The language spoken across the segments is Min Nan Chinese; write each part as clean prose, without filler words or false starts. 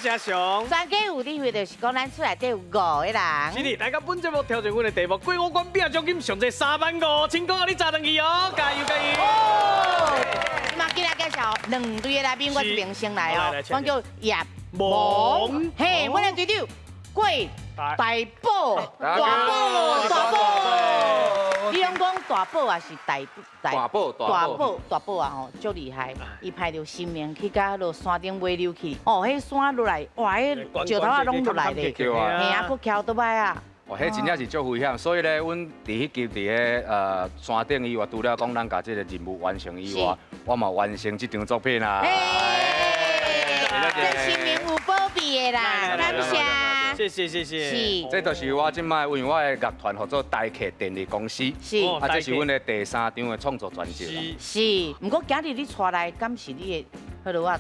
是阿雄。全家有你會就是講咱厝內底有五個人。是的，來到本節目挑戰阮的題目，過五關拼獎金上濟35,000塊，你炸轉去哦，加油加油！嘛，今日介紹兩隊的來賓，我這邊先來哦。我叫葉蒙，嘿，阮的隊長郭大寶，大寶，大寶。你攏講大寶也是大大寶，大寶，大寶啊吼，足厲害！伊派著神明去共彼山頂尾溜去，哦，彼山落來，哇，彼石頭仔攏落來咧，嘿啊，閣徛倒擺啊！哦，彼真正是足危險，所以咧，阮佇彼集佇彼山頂以外，除了講咱共這個任務完成以外，我嘛完成這張作品啊！這神明有保庇的啦，感謝。謝謝謝謝。是。這就是我這擺為我的樂團合作台客電力公司。是。啊，這是阮的第三張的創作專輯。是。毋過今日你帶來，敢是你的彼落啊？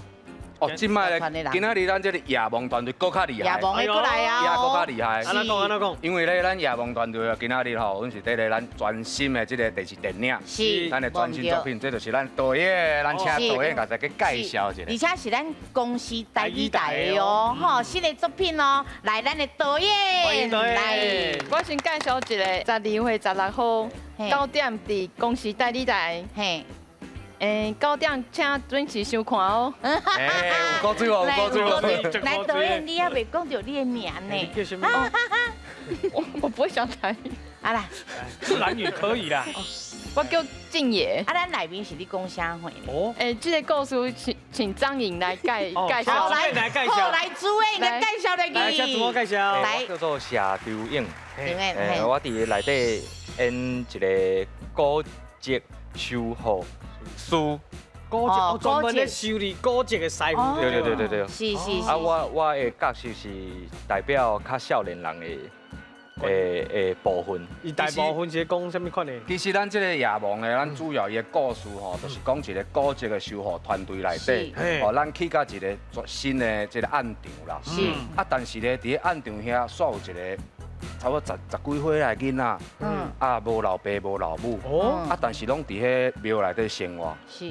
哦，這擺咧，今仔日咱這個夜望團隊閣較厲害。夜望的閣來啊！也閣較厲害。按怎講按怎講？因為咧，咱夜望團隊啊，今仔日吼，阮是綴咧咱全新的這個第一電影。是。咱的全新作品，這就是咱導演，咱請導演共大家介紹一下。而且是咱公視台語台的哦，吼，新的作品哦，來咱的導演。歡迎導演。來，我先介紹一个，12月16號9點佇公視台語台。嘿。欸，9點請準時收看哦。欸，有古水哦，有古水哦。來，導演，你猶未講著你的名呢？叫什麼？我不會講台語。啊啦，蘭語可以啦。我叫靜爺。啊，咱內面是咧講啥貨？哦。欸，這個故事請請張穎來介介紹。好來，好來，主演來介紹來。來，請自我介紹。來，叫做謝秋穎。欸，我佇內底演一個古籍修護師，古籍，哦，專門咧修理古籍的師傅。對對對對對。是是是。啊，我的角色是代表較少年人的部分。伊大部分是講啥物款的？其實咱這個夜望的，咱主要伊的故事吼，就是講一個古籍的修護團隊內底，哦，咱去到一個全新的這個暗場啦。是。啊，但是咧，佇暗場遐，煞有一個差不多十幾歲的囡仔，啊，無老爸無老母，啊，但是攏佇彼廟內底生活，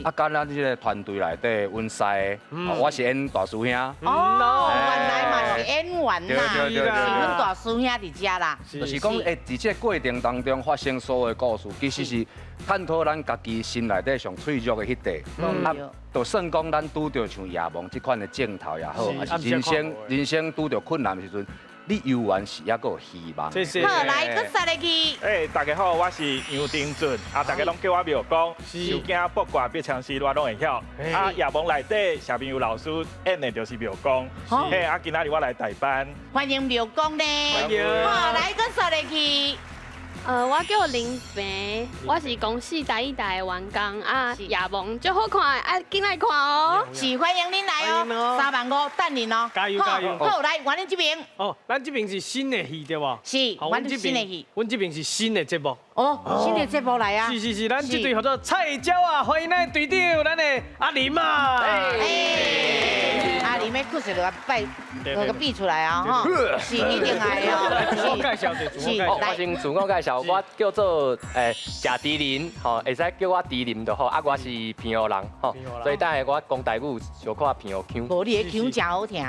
啊，佮咱這個團隊內底，阮師的，我是演大師兄。哦，原來嘛是演員啦，是阮大師兄佇遮啦。就是講，欸，佇這個過程當中發生所有的故事，其實是探討咱家己心內底上脆弱的彼塊。啊，就算講咱拄著像夜望這款的鏡頭也好，抑是人生拄著困難的時陣，你猶原是猶閣有希望。謝謝。好，來，閣煞來去。欸，大家好，我是楊丁俊，啊，大家攏叫我廟公。受驚卜卦必槍師，我攏會曉。啊，夜望內底謝明佑老師演的就是廟公。嘿，啊，今仔日我來代班。歡迎廟公呢。歡迎。好，來，閣煞來去。我叫林平，我是公視台語台的員工啊，夜望足好看的，啊，緊來看哦。是，歡迎恁來哦，3萬5等恁哦。加油加油！好，來，阮這邊。哦，咱這邊是新的戲對無？是，阮新的戲。阮這邊是新的節目。哦，新的節目來啊！是是是，咱這隊叫做菜鳥仔，歡迎咱的隊長，咱的阿林啊。阿林的故事就擺，個變出來啊！吼，是一定愛哦。自我介紹者，自我介紹。我先自我介紹，我叫做謝迪林，吼，會使叫我迪林就好。啊，我是平湖人，吼，所以等下我講台語小可平湖腔。無，你的腔真好聽，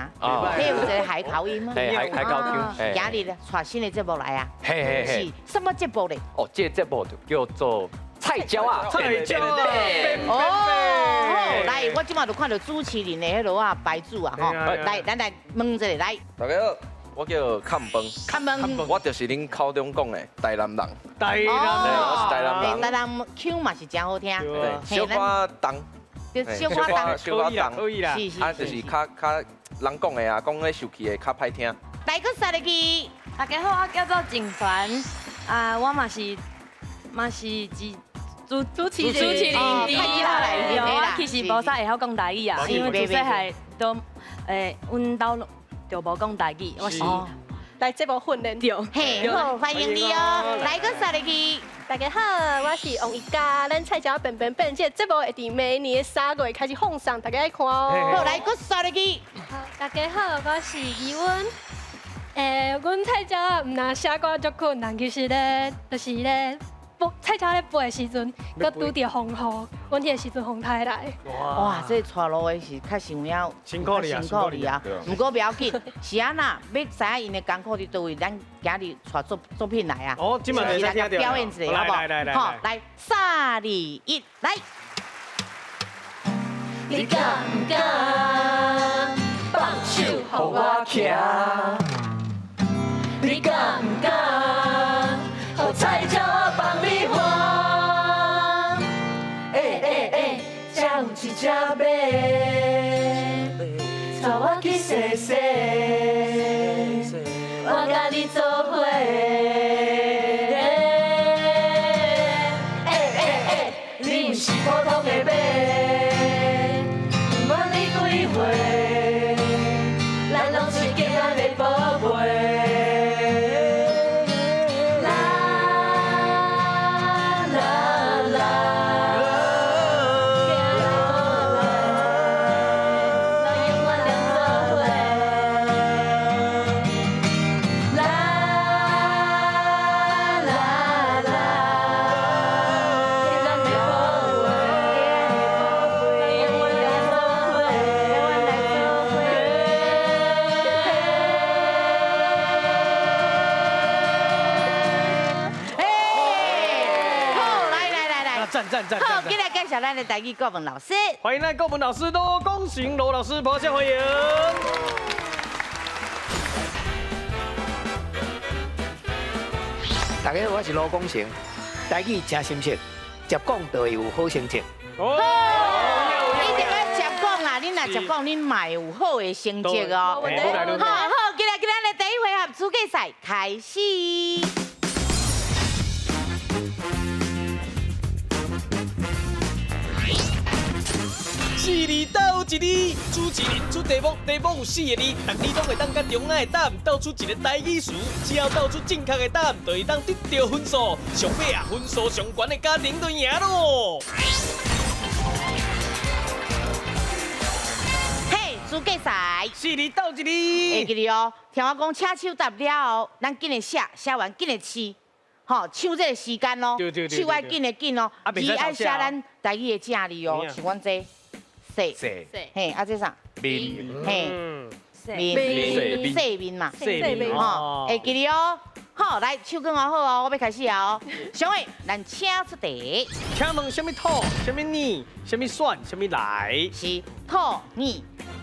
你有一個海口音嗎？嘿，海口腔。今日帶新的節目來啊？嘿嘿嘿。是什麼節目咧？哦，這個節目就叫做菜鳥仔。菜鳥仔。哦，好，來，我這馬就看著主持人的彼落啊牌子啊，吼，來，咱來問一下來。大家好，我叫康崩。康崩。我就是恁口中講的台南人。台南人，我是台南人。台南腔嘛是真好聽。對，小可重。小可重，小可重，可以啦。是是。啊，就是較較人講的啊，講咧受氣的較歹聽。來閣煞入去。大家好，我叫做靜凡，啊，我嘛是一主持人之一啦。我其實無啥會曉講台語啊，因為自細漢都阮兜就無講台語，我是來節目訓練。對，嘿，好，歡迎你哦。來閣煞入去。大家好，我是王一嘉，咱菜鳥仔變變變，這個節目會佇明年的3月開始放送，大家愛看哦。好，來閣煞入去。大家好，我是怡溫。欸，阮菜鳥仔毋但寫歌足困難，其實咧，就是咧播菜鸟咧飞的时阵，阁拄著风雨，阮彼个时阵风台来。哇，这带路的是确实有影辛苦你啊，辛苦你啊。毋过袂要紧，是按怎，欲知影𪜶的艰苦伫佗位，咱今日带作品来啊。哦，这嘛会使听著。表演一下，好无？来来来，好，来，3、2、1，来。你敢毋敢放手予我骑？你敢毋敢予菜鸟仔放你换？欸欸欸，这有一只马，带我去踅踅，我佮你做伙。欸欸欸，你毋是普通的马，不管你几岁，咱拢是敬爱的宝贝。啦啦啦，敬爱的宝贝，咱永远连做伙。啦啦啦，敬爱的宝贝，咱永远来做伙。好，来来来来，赞赞赞！好，今日介绍咱的台语国文老师，欢迎咱国文老师罗光成罗老师，拍掌欢迎。大家好，我是罗光成，台语真心切，接讲就会有好成绩。哦，一定爱接讲啦，恁若接讲，恁嘛会有好的成绩哦。好好，今日今日的第一回合资格赛开始。四字斗一字，主持人出题目，题目有四个字，逐字拢会当佮中间的答案斗出一个台语词，只要斗出正确的答案，就会当得到分数。上尾啊，分数上悬的家庭就赢咯。嘿，资格赛，四字斗一字，会记得哦。听我讲，请手答了后，咱紧来写，写完紧来试，吼，抢这个时间哦，手爱紧的紧哦，字爱写咱台语的正字哦，像阮这。细，嘿，啊这啥？面，嘿，面，细面嘛，吼，会记得哦。好，来，手卷好哦，我欲开始啊哦。上位，咱请出题。请问啥物土？啥物年？啥物选？啥物来？是土年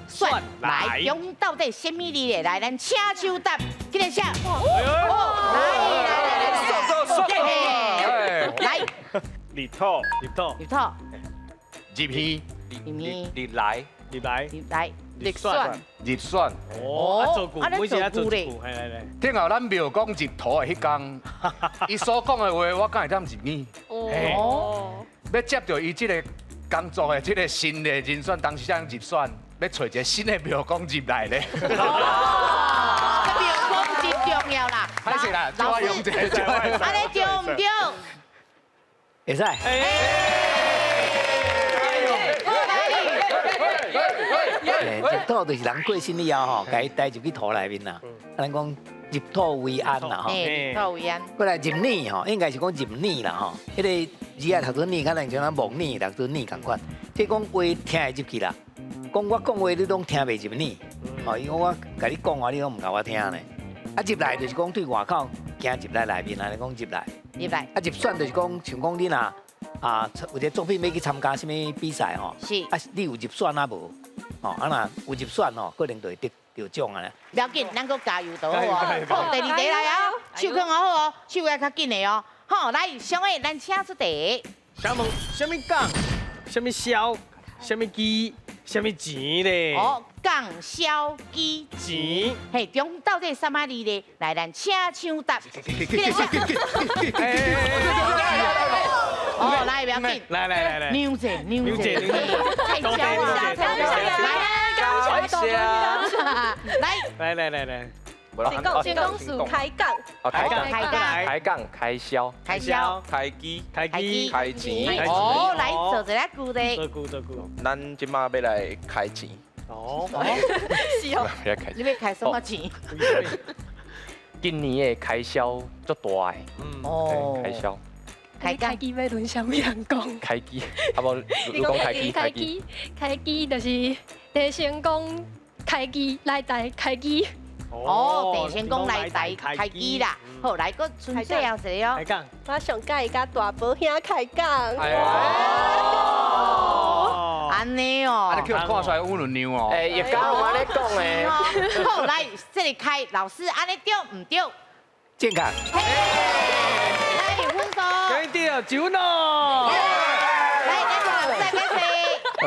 选来，中到底啥物字咧？来，咱请手答，紧来写。哦，来来来来来，来，入土，入土，入土，入耳。入入来，入来，入来，入选，入选。哦，做句，每次做句，来来来。顶后咱庙公入土的彼天，伊所讲的话，我敢会当入耳。哦。欲接著伊这个工作的这个新的人选，当时才入选，欲揣一个新的庙公入来咧。哦，庙公真重要啦。歹势啦，老师，按呢对毋对？会使。入土就是人过身以后吼，共伊带入去土内面啦。咱讲入土为安啦吼。入土为安。过来入耳吼，应该是讲入耳啦吼。彼个字仔读做耳，可能像咱木耳读做耳仝款。这讲话听会入去啦，讲我讲话你拢听袂入耳。吼，伊讲我共你讲话你拢毋共我听呢。啊入来就是讲对外口行入来内面，按呢讲入来。入来。啊入选就是讲像讲你若啊有一个作品欲去参加啥物比赛吼，是。啊你有入选啊无？哦，啊若有入选吼，可能就会得得奖啊。不要紧，咱阁加油就好哦。好，第二题来啊，手囥好哦，手要较紧的哦。好，来，上位，咱请出题。请问，啥物港，啥物销，啥物机，啥物钱咧？哦，港销机钱。嘿，中到底啥物字咧？来，咱请抢答。哦，来，不要紧。来来来来。牛姐，牛姐，太娇了，太娇了，来，来，来来来来。先讲属开杠，开杠，开杠，开杠，开销，开销，开机，开机，开钱。哦，来做一下句咧。做句，做句。咱这马欲来开钱。哦，是哦。你欲开什么钱？今年的开销足大的。哦。开销。開開機欲輪啥物人講？開機，啊無你講開機，開機，開機就是鄭成功開機來台開機。哦，鄭成功來台開機啦。好，來閣剩最後一個哦。開講。我上喜歡佮大寶兄開講。哦，按呢哦。啊，你看出來有兩樣哦。欸，葉家攏按呢講的。好，來，這個開老師按呢對毋對？正確。來，分數。對對，九咯。來，咱老師來解釋。好，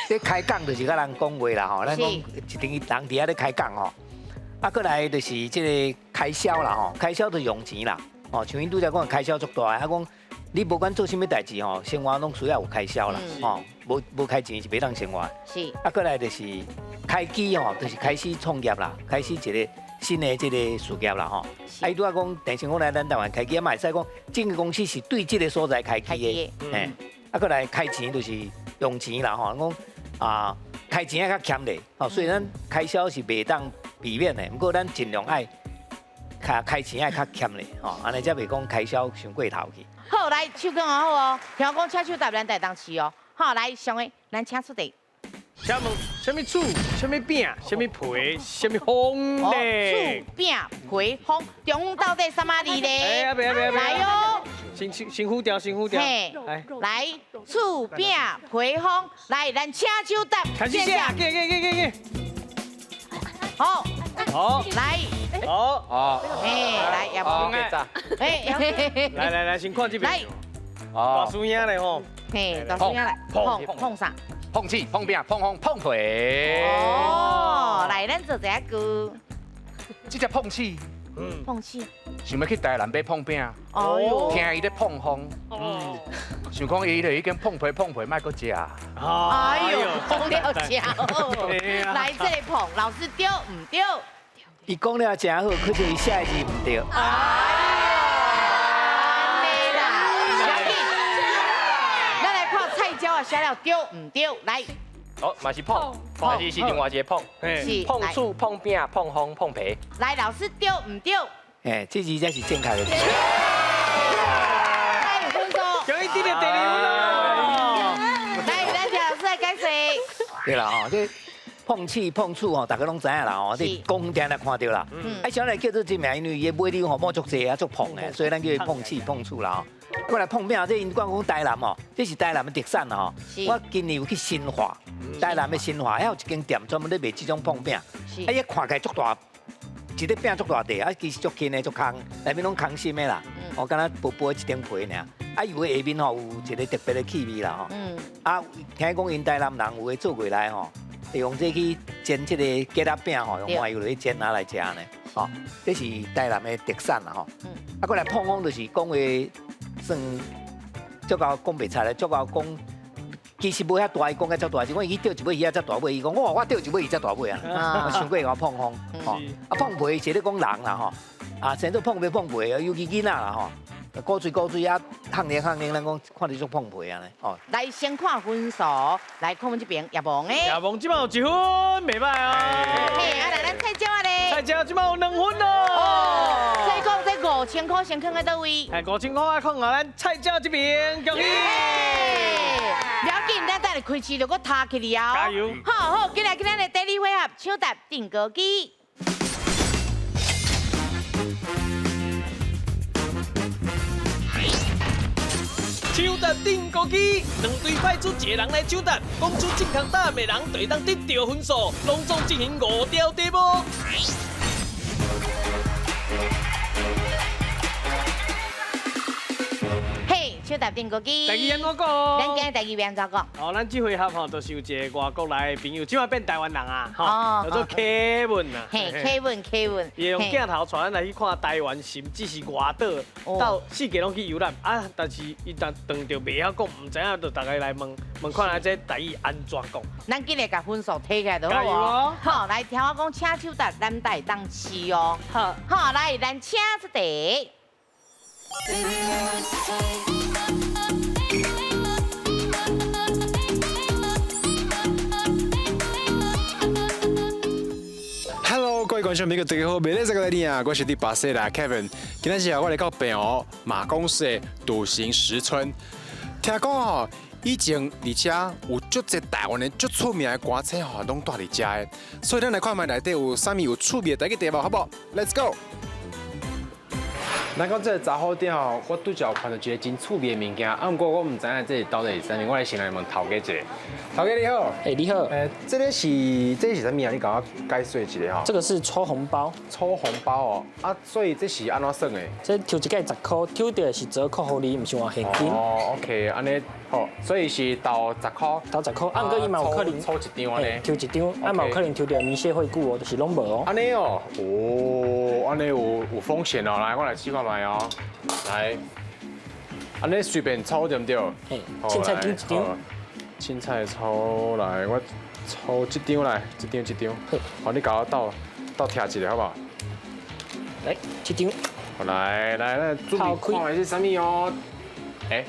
這開講就是佮人講話啦吼，咱講一定人佇遐咧開講吼。啊，閣來就是這個開銷啦吼，開銷就用錢啦。哦，像𪜶拄才講開銷足大，啊講你無管做啥物代誌吼，生活攏需要有開銷啦，吼，無開錢是袂當生活。是。啊，閣來就是開機吼，就是開始創業啦，開始一個新的這個事業啦吼。啊，伊拄仔講，鄭成功來咱台灣開機，啊嘛會使講，這個公司是對這個所在開機的，嘿。啊，閣來開錢就是用錢啦吼，講啊開錢愛較儉咧，吼，雖然咱開銷是袂當避免的，毋過咱盡量愛較開錢愛較儉咧，吼，按呢才袂講開銷傷過頭去。好，來手卷好哦，聽講請手答咱台東市哦。好，來上個，咱請出題。請問啥物厝、啥物餅、啥物皮、啥物風咧？厝餅皮風，中央到底啥物字咧？哎，別別別！來哦，先先呼掉，先呼掉。嘿，來厝餅皮風，來咱請手答。開始寫，給給給給給。好，好，來，好，好，哎，來，也無。哎，來來來，先看這邊。來，大師兄咧吼。嘿，大師兄來，碰碰啥？碰氣、碰餅、碰風、碰皮。哦，來，咱做一下句。這隻碰氣，碰氣，想欲去台南買碰餅，哦，聽伊咧碰風，想講伊就已經碰皮碰皮，莫閣食。哎呦，碰了食哦。來，這個碰，老師對毋對？伊講了誠好，可是伊寫的字毋對。哎呦，按呢啦，小弟，咱來看菜椒啊，寫了對毋對？來，哦，嘛是碰，但是是另外一個碰，是碰醋、碰餅、碰風、碰皮。來，老師對毋對？哎，這字才是正確的。來，分數。恭喜得到第二分啦！來，咱請老師來解釋。對啦吼，這碰氣碰醋吼，大家攏知影啦吼，這講定定看著啦。啊，啥來叫做這名？因為伊的尾溜吼，毛足濟啊，足碰的，所以咱叫伊碰氣碰醋啦吼。過來碰餅，這𪜶講講台南吼，這是台南的特產啦吼。我今年有去新化，台南的新化，遐有一間店專門咧賣這種碰餅。啊，伊看起來足大，一個餅足大塊，啊，其實足輕的、足空，內面攏空心的啦。哦，敢若薄薄一層皮爾。啊，有的下面吼有一個特別的氣味啦吼。啊，聽講𪜶台南人有的做過來吼，會用這去煎這個雞仔餅吼，用麻油落去煎啊來食呢。吼，這是台南的特產啦吼。啊，過來碰風就是講話算足夠講袂出來，足夠講。其實無遐大，伊講甲遮大，是講伊去釣一尾魚仔遮大尾，伊講我釣一尾魚遮大尾啊，傷過𠢕碰風吼。啊碰皮是咧講人啦吼，啊先做碰皮碰皮，尤其囡仔啦吼，古錐古錐啊，项鏈項鏈，咱講看著足碰皮按呢吼。來先看分數，來看阮這邊葉王的。葉王這擺有一分，袂䆀哦。嘿，啊來咱菜椒啊咧。菜椒這擺有兩分咯。所以講這5000塊先囥佇佗位？哎，5000塊愛囥予咱菜椒這邊，恭喜。不要緊，咱等下開始就閣踢起來哦。加油！好好，緊來今咱的第二回合，搶答定格機。搶答定格機，兩隊派出一個人來搶答，講出正確答案的人就會當得著分數，攏總進行5條題目。嘿，搶答定格機。台語按怎講？咱今日台語欲按怎講？哦，咱這回合吼，就是有一個外國來的朋友，這擺變台灣人啊，吼，叫做柯文啊。嘿，柯文，柯文。伊用鏡頭帶咱來去看台灣，甚至是外島，到四界攏去遊覽啊。但是伊當當著袂曉講，毋知影，就逐家來問問看下這台語按怎講。咱緊來共分數提起來就好哦。好，來聽我講，請手答咱台東市哦。好，好，來，咱請出題。 Hello，各位观众朋友，大家好，明日这个来你啊，我是第八岁啦 Kevin。今仔日啊，我来到平湖马公市的笃行十村。听讲吼，以前伫遮有足济台湾的足出名的歌星吼，拢蹛伫遮的。所以咱来看觅内底有啥物有趣味的台语题目，好无？Let's go。咱讲这个杂货店吼，我拄才有看到一个真趣味的物件，啊，毋过我毋知影这是到底是啥物，我来先来问头家一下。头家你好，欸，你好。这个是啥物啊？你共我解说一下吼。这个是抽红包。抽红包哦，啊，所以这是按怎算的？这抽一届10箍，抽到的是折扣予你，毋是换现金。哦，OK，按呢好，所以是投10箍。投10箍，啊，毋过伊嘛有可能抽一张按呢。抽一张，啊嘛有可能抽到明谢惠顾哦，就是拢无哦。按呢哦，哦，按呢有风险哦，来，我来试看觅哦。来，按呢随便抽对毋对？嘿，凊彩拣一张。凊彩抽来，我抽这张来，这张这张。好，你共我斗斗拆一下好无？来，这张。好，来来来，准备看的是啥物哦？欸，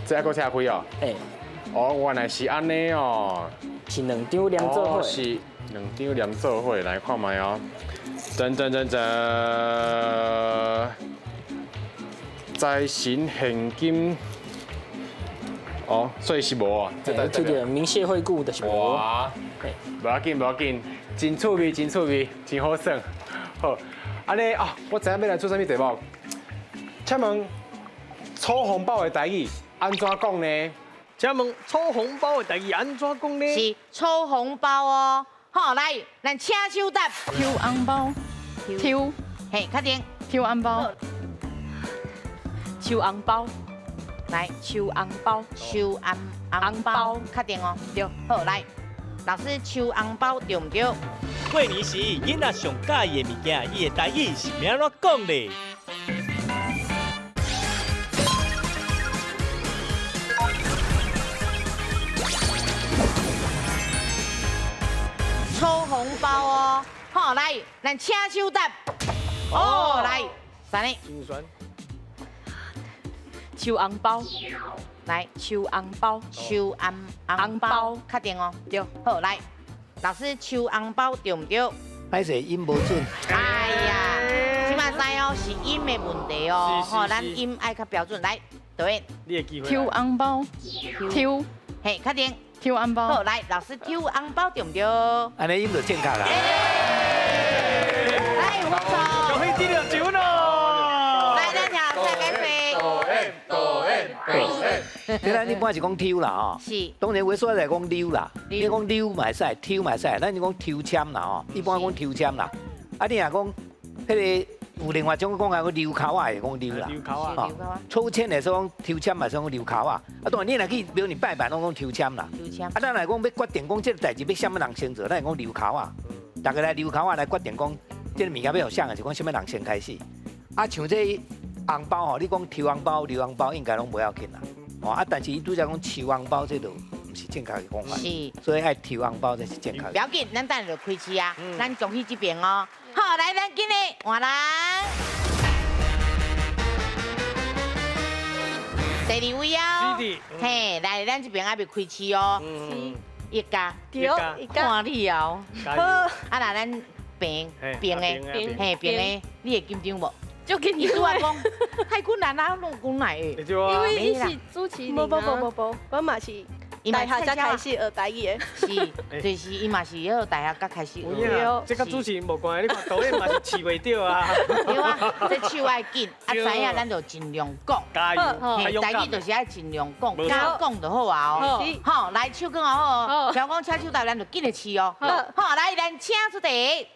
这还阁拆开哦？欸。哦，原来是按呢哦。是两张连做伙。是两张连做伙，来看觅哦。噔噔噔噔，财神现金。哦，所以是无啊。这个明谢惠顾就是无。哇，无要紧，无要紧，真趣味，真趣味，真好耍。好，按呢啊，我知影欲来做啥物题目。请问抽红包的台语按怎讲呢？请问抽红包的台语按怎讲呢？是抽红包哦。好，来，咱请手答。抽红包，抽，嘿，确定。抽红包，抽红包。来，抽红包，抽红包，确定哦。对，好，来，老师抽红包对毋对？过年时，囡仔上佮意的物件，伊的台语是欲按怎讲咧？抽红包哦，好，来，咱请手答。哦，来，啥呢？抽红包，来，抽红包，抽红包，确定哦。对，好，来，老师抽红包对毋对？歹势音无准。哎呀，这马知哦，是音的问题哦，吼，咱音爱较标准。来，导演，你的机会。抽红包，抽，嘿，确定。抽红包。好，来，老师抽红包对毋对？按呢音就正确啦。来，我走。恭喜得了奖咯！来，咱听老师解说。对啦，你本来是讲抽啦吼，是。当然话说来讲溜啦，你讲溜嘛会使，抽嘛会使，咱就讲抽签啦吼，一般讲抽签啦。啊，你若讲彼个有另外一种讲啊，讲溜跤仔会讲溜啦。溜跤仔。抽签的时讲抽签嘛，算讲溜跤仔。啊，当然你若去庙里拜拜，拢讲抽签啦。抽签。啊，咱若讲欲决定讲这个代志欲啥物人先做，咱会讲溜跤仔。逐家来溜跤仔来决定讲这个物件欲予谁，还是讲啥物人先开始。啊，像这红包吼，你讲抽红包、溜红包，应该拢无要紧啦。哦啊，但是伊拄才讲抽红包，这就毋是正确的讲法。是，所以爱抽红包才是正确的。不要紧，咱等下就开市啊，咱恭喜这边哦。好，来，咱今日换人。第二位哦。是的。嘿，来，咱这边还未开市哦。一家。对，一家。看你哦。好。啊，那咱平平的，嘿，平的，你会紧张无？就紧伊拄仔讲太困难啦，拢讲来的。因为伊是主持人。无无无无无，我嘛是大学才开始学台语的。是，就是伊嘛是学大学才开始学。这佮主持人无关系，你看导演嘛是饲袂著啊。对啊，这手爱紧，啊知影咱就尽量讲。加油！嘿，台语就是爱尽量讲，敢讲就好啊哦。好，来手讲好，小讲请手答，咱就紧来试哦。好，来，咱请出题。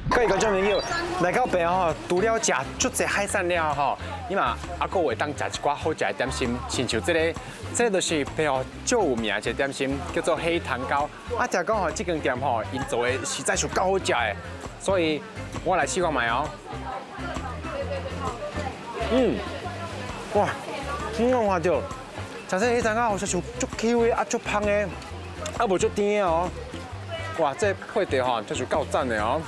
各位观众朋友，来到平吼，除了食足济海产了吼，你嘛犹阁会当食一寡好食的点心，亲像这个，这个就是平湖足有名的一个点心，叫做黑糖糕。啊，听讲吼，这间店吼，𪜶做的实在是够好食的，所以我来试看觅哦。哇，你有看到？食这黑糖糕好像是足 Q 的，啊足芳的，啊无足甜的哦。哇，这配著吼，真是够赞的哦。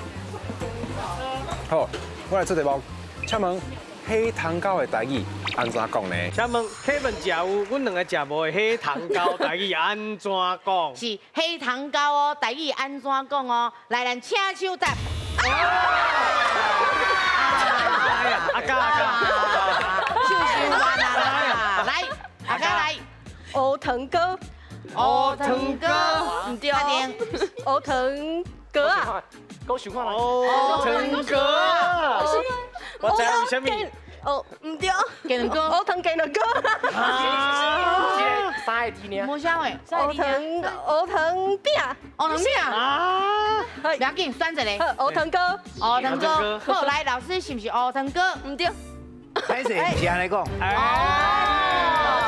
好，我来出题目，请问黑糖糕的台语按怎讲呢？请问 Kevin 食有，阮两个食无的黑糖糕台语按怎讲？是黑糖糕哦，台语按怎讲哦？来，咱请手答。阿嘉阿嘉，手伤慢啊！来，阿嘉来，乌糖糕，乌糖糕，毋对，乌糖糕啊，讲想看觅。乌糖糕啊，我知为啥物。哦，毋对，鸡卵糕，乌糖鸡卵糕。三个字尔。无啥话，乌糖乌糖饼，乌糖饼啊，不要紧，选一个。乌糖糕，乌糖糕。好，来，老师是毋是乌糖糕？毋对。歹势，毋是按呢讲。哦，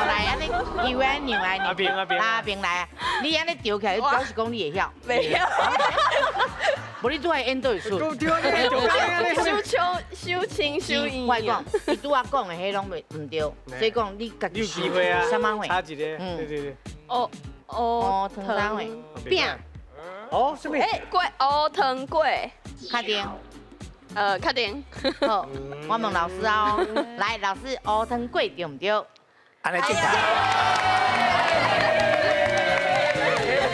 来，按呢，以为按让来，阿平阿平阿平来啊！你按呢调起来，你表示讲你会晓。袂晓。无你拄仔演倒会出。收枪收清收圆。我讲，伊拄仔讲的彼拢袂毋对，所以讲你家己有机会啊，啥物货？差一个，对对对。乌乌糖啥货？饼。哦，啥物？欸，粿乌糖粿。确定。确定。好，我问老师啊，来，老师，乌糖粿对毋对？按呢正确。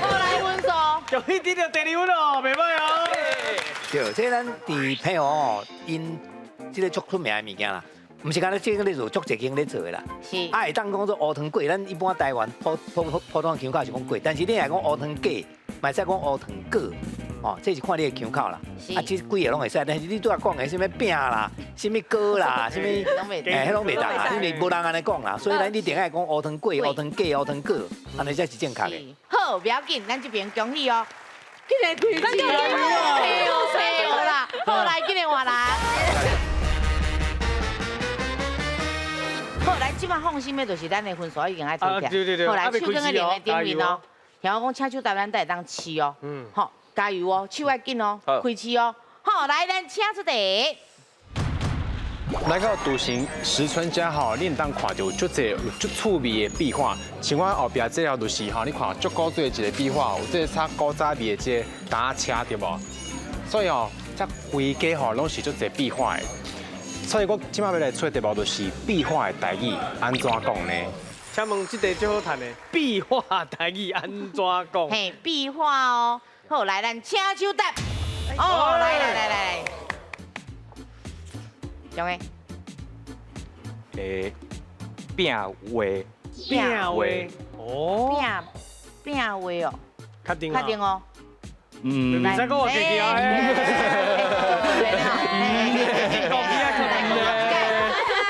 好，来分数。恭喜得到第二分哦，袂歹哦。对，这咱伫澎湖哦，𪜶这个足出名的物件啦，毋是干焦这个咧做，足济间咧做的啦。是。啊，会当讲做乌糖粿，咱一般台湾普普普通腔口是讲粿，但是你若讲乌糖粿，嘛会使讲乌糖粿，哦，这是看你的腔口啦。啊，这几个拢会使，但是你拄仔讲的啥物饼啦，啥物糕啦，啥物，欸，彼拢袂当啦，因为无人按呢讲啦，所以咱一定爱讲乌糖粿、乌糖粿、乌糖粿，按呢才是正确的。好，不要紧，咱这边恭喜哦。竟然开始啦！好，来，今日换人。好，来，这摆放心的，就是咱的分数已经爱提起来。对对对。好，来，手囥在连的顶面哦。听我讲，请手答咱才会当试哦。嗯。好，加油哦，手爱紧哦，开始哦。好，来，咱请出题。来到都城石村家吼，你会当看到足济有足趣味的壁画，像我后壁这条就是吼，你看足古早的一个壁画，有这个较古早味的这个担仔车对无？所以哦，这规家吼拢是足济壁画的。所以我这摆欲来出的题目就是壁画的台语按怎讲呢？请问这题最好谈的壁画台语按怎讲？嘿，壁画哦，好，来，咱请手答。哦，来来来来来，张的。欸，饼画，饼画，哦，饼饼画哦，确定确定哦，嗯，唔使讲我记记啊，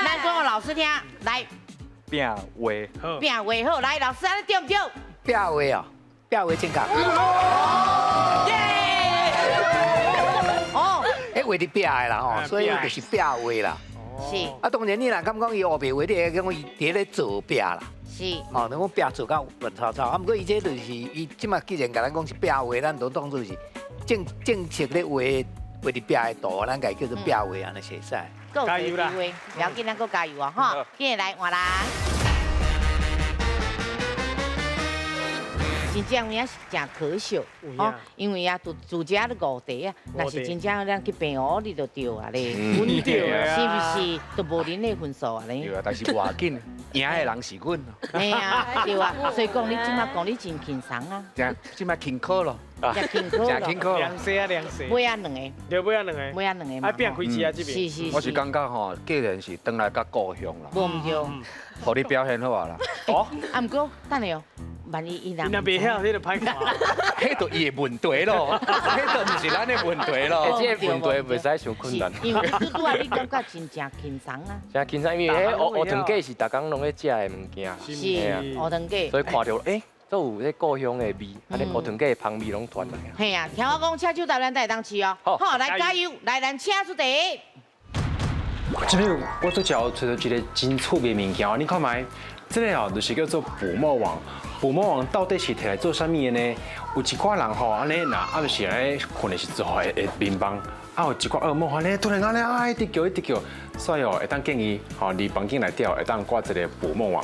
咱讲给老师听，来，饼画，饼画好，来，老师按呢对毋对？饼画哦，饼画正确。耶！哦，彼画伫饼的啦吼，所以就是饼画啦。是。啊，当然你若敢讲伊乌白画，你会讲伊伫咧做饼啦。是。哦，你讲饼做到乱糟糟，啊，毋过伊这就是伊这马既然共咱讲是饼画，咱就当做是正正式咧画画伫饼的图，咱共伊叫做饼画按呢会使。加油啦！不要紧，咱阁加油哦，哈！紧来换人。真正有影是真可惜哦，因为啊，住住遮咧五地啊，若是真正咱去平湖，你就对啊咧，是毋是？就无恁的分数啊咧。对啊，但是无要紧，赢的人是阮。嘿啊，对啊，所以讲你这马讲你真轻松啊。真，这马轻巧咯。真轻巧咯。轻巧。两势啊，两势。尾仔两个。对，尾仔两个。尾仔两个嘛。啊，变开始啊，这边。是是是。我是感觉吼，既然是转来到故乡啦，无毋对。予你表现好啊啦。哦。啊，毋过等下哦。万一伊若袂晓，彼就歹看。彼就伊的问题咯，彼就毋是咱的问题咯。这个问题袂使伤困难。因为拄拄仔你感觉真正轻松啊。真轻松，因为彼乌糖粿是逐工拢咧食的物件。是乌糖粿。所以看著，欸，都有彼故乡的味，按呢乌糖粿的香味拢传来。嘿啊，听我讲，请手答咱才会当试哦。好，来加油，来咱请出题。这边我拄才有揣到一个真趣味的物件，你看觅，这个哦就是叫做捕梦网。捕梦网到底是提来做啥物的呢？有一寡人吼，按呢若暗时按呢睏的时阵吼，会眠梦，啊有一寡噩梦，按呢突然按呢啊一直叫一直叫，所以哦会当建议吼，伫房间内底会当挂一个捕梦网。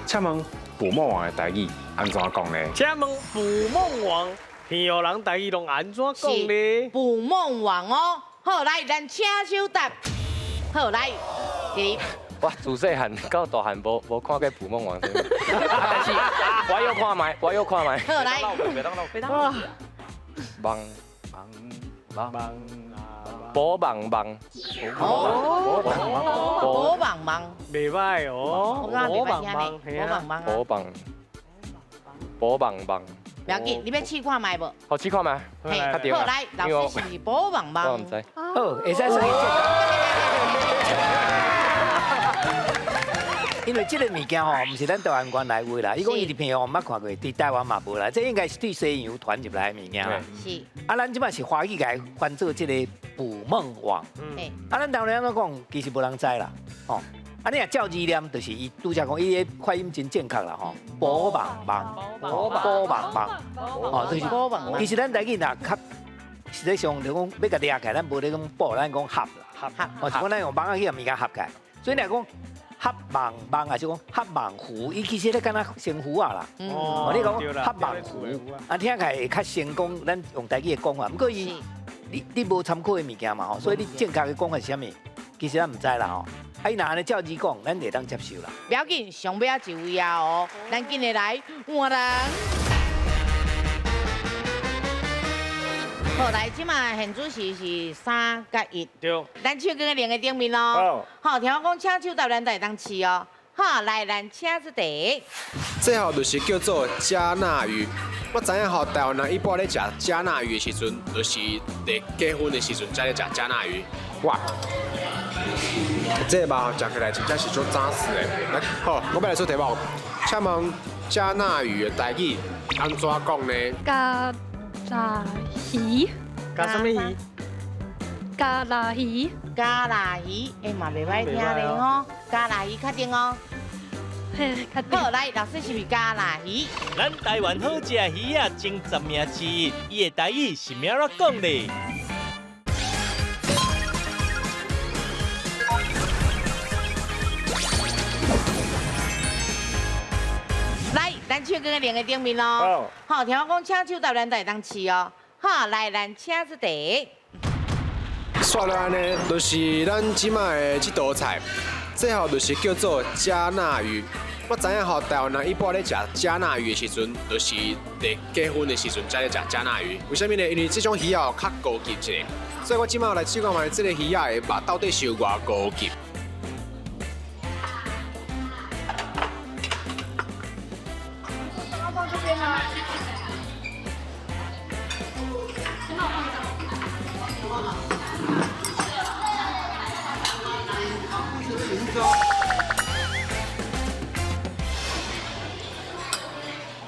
请问捕梦网的台语按怎讲呢？请问捕梦网，平湖人台语拢按怎讲呢？捕梦网哦，好来，咱请手答。好来，第一。我自细汉到大汉，无看过捕梦网，但是我有看觅，我有看觅。好来，梦梦梦宝网网。哦，宝网网。袂歹哦。我感觉袂歹听呢，宝网网。宝网。宝网网。不要紧，你欲试看觅无？好，试看觅。嘿，好来，老师是宝网网。我毋知。好，会使算伊因为这个物件吼，毋是咱台湾原来有啦，伊讲伊伫澎湖毋捌看过，伫台湾嘛无啦，这应该是对西洋传入来的物件啦。是。啊，咱这摆是华语共翻做这个捕梦网。啊，咱台湾人按怎讲，其实无人知啦。吼。啊，你若照字念，就是伊拄才讲，伊的发音真正确啦吼。捕网网，捕网网，吼，就是。其实咱台语若较，实际上就讲欲共掠起来，咱无咧讲捕，咱讲合啦。合。哦，是讲咱用网仔去共物件合起来，所以若讲。合网网，还是讲合网符，伊其实咧敢若成符仔啦。哦，你讲合网符，啊，听起来会较成功。咱用台语的讲法，毋过伊，你无参考的物件嘛吼，所以你正确的讲法是啥物，其实咱毋知啦吼。啊，伊若按呢照字讲，咱会当接受啦。不要紧，上尾仔一位啊哦，咱紧的来换人。好，来，这马现主时是3佮1。对。咱手搁两个顶面咯。好，听我讲，请手答咱才会当试哦。好，来，咱请出题。这号就是叫做加纳鱼。我知影吼，台湾人一般咧食加纳鱼的时阵，就是伫结婚的时阵才咧食加纳鱼。哇，这个肉食起来真正是足扎实的。来，好，我欲来出题目，请问加纳鱼的台语按怎讲呢？加拉鱼，加啥物鱼？加拉鱼，加拉鱼，哎嘛袂歹听咧吼，加拉鱼确定哦。嘿，确定。好，来，老师是毋是加拉鱼？咱台湾好食的鱼仔前10名之一，伊的台语是欲按怎讲咧？来，咱手搁两个顶面咯。好，听我讲，请手答咱才会当试哦。好，来，咱请出题。煞落来呢，就是咱这马的这道菜，这号就是叫做加纳鱼。我知影吼，台湾人一般咧食加纳鱼的时阵，就是伫结婚的时阵才咧食加纳鱼。为啥物呢？因为这种鱼仔较高级一点。所以我这马来试看觅这个鱼仔的肉到底是有偌高级。放这边吗？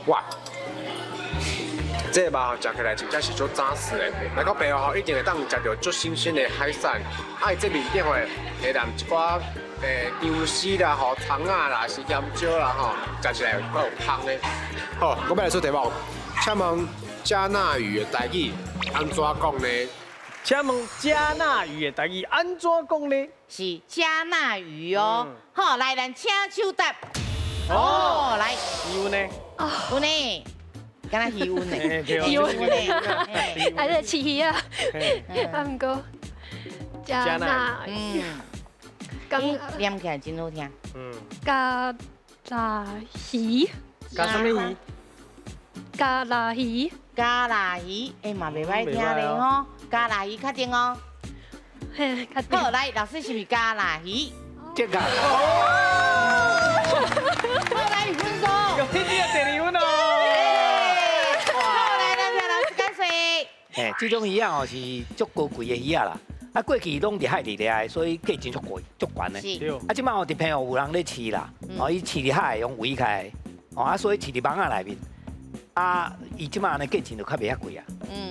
哇，这个肉食起来真正是足扎实的。来到澎湖吼，一定会当食到足新鲜的海产。啊，伊这面顶会下淋一寡姜丝啦、吼葱仔啦、是盐椒啦吼，食起来阁有香的。好，我欲来出题目，请问加纳鱼的台语按怎讲呢？请问加纳鱼的台语按怎讲呢？是加纳鱼哦。好，来，咱请手答。哦，来。鱼呢？有呢，敢若鱼温呢？鱼温呢？还是饲鱼啊？啊，毋过加纳鱼，念起来真好听。加拉鱼，加啥物鱼？加拉鱼，加拉鱼，哎嘛袂歹听咧吼。加拉鱼确定哦。嘿，确定。好，来，老师是毋是加拉鱼？这个。好，来分数。有天天第二分哦。好，来，咱听老师解说。嘿，这种鱼仔哦是足高贵的鱼仔啦。啊，过去拢伫海里掠的，所以价钱足贵、足悬的。是。啊，这摆哦伫澎湖有人咧饲啦，哦，伊饲伫海用围起来，哦啊，所以饲伫网仔内面。啊，伊这摆按呢价钱就较袂遐贵啊。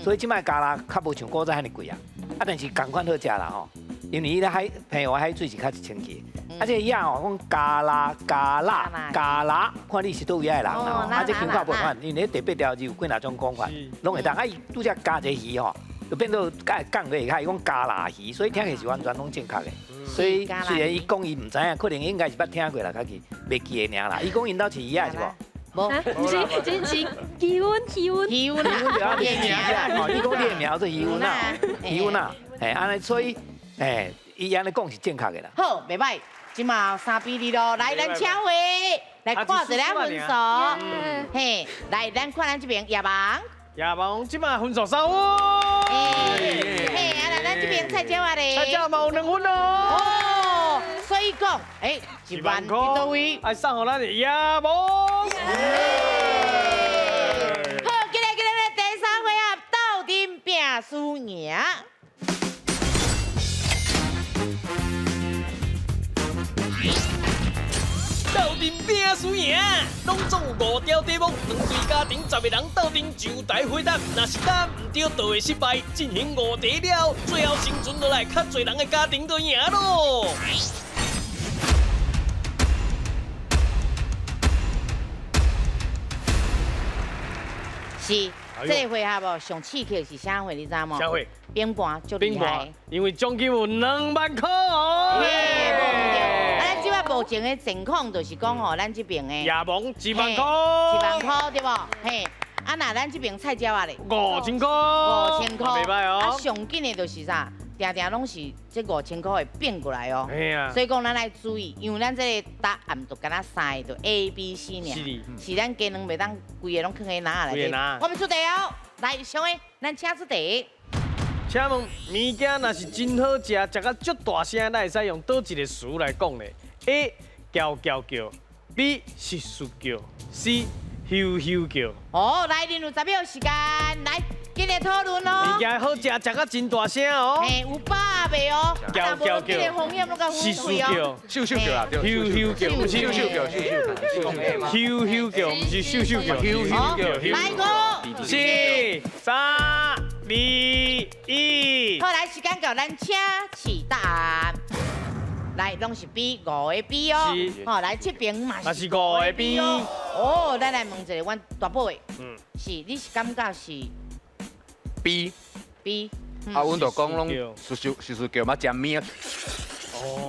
所以这摆加啦较无像古早遐尔贵啊。啊，但是仝款好食啦吼，因为伊咧海澎湖海水是较清气。啊，这个鱼仔哦，讲加拉、加拉、加拉，看你是佗位仔的人啦吼。啊，这腔口无仝，因为第八条字有几若种讲法，拢会当。啊，伊拄才加一个鱼吼，就变做加讲落去，伊讲加拉鱼，所以听起是完全拢正确的。所以虽然伊讲伊毋知影，可能应该是捌听过啦，家己袂记得尔啦。伊讲𪜶兜饲鱼仔是无？无，毋是，这是鱼温，鱼温，鱼温啊，你的名啦，哦，你讲你的名叫做鱼温啊，鱼温啊，嘿，按呢，所以，嘿，伊按呢讲是正确的啦。好，袂歹，这马3比2咯，来，咱请回来看一下分数，嘿，来，咱看咱这边亚王，亚王这马分数3分，嘿，啊来，咱咱這邊菜鳥仔咧，菜鳥嘛有2分哦。哦，所以講，哎，1萬佇佗位？愛送予咱的夜蒙。好，今日今日第三回合鬥陣拼輸贏。鬥陣拼輸贏，攏總有5條題目，兩隊家庭10個人鬥陣就台回答，若是答毋對，就會失敗。進行5題了，最後生存落來較濟人的家庭就贏咯。是，這個回合哦，上刺激是啥貨？你知無？啥貨？冰盤足厲害，因為獎金有2萬塊哦。咱這擺目前的情況就是講吼，咱這邊的夜蒙1萬塊，1萬塊對無？嘿，啊若咱這邊菜鳥仔咧，5000塊，5000塊，袂歹哦。啊，上緊的就是啥？定定攏是這5000塊會變過來哦。所以講咱愛注意，因為咱這個答案就敢若3個，就 A、B、C 爾。是咱雞卵袂當規個攏囥佇籃仔內底。我們出題哦，來，上個，咱請出題。請問，物件若是真好食，食甲足大聲，咱會使用佗一個詞來講咧？A. 叫叫叫，B. 窸窣叫，C. 咻咻叫。哦，來，恁有10秒時間，來，緊來討論哦。物件好食，食甲真大聲哦。嘿，有飽未哦？叫叫叫。這個風險攏較窸窣叫，咻咻叫啦，咻咻叫，不是咻咻叫，咻咻叫，咻咻叫，不是咻咻叫，咻咻叫。來5、4、3、2、1。好，來，時間到，咱請示答案。來，攏是 B 5個 B 哦。好，來這邊嘛是5個 B 哦。哦，咱來問一下，阮大寶的，是你是感覺是 B B。啊，阮就講攏窸窣窸窣叫嘛，食麵。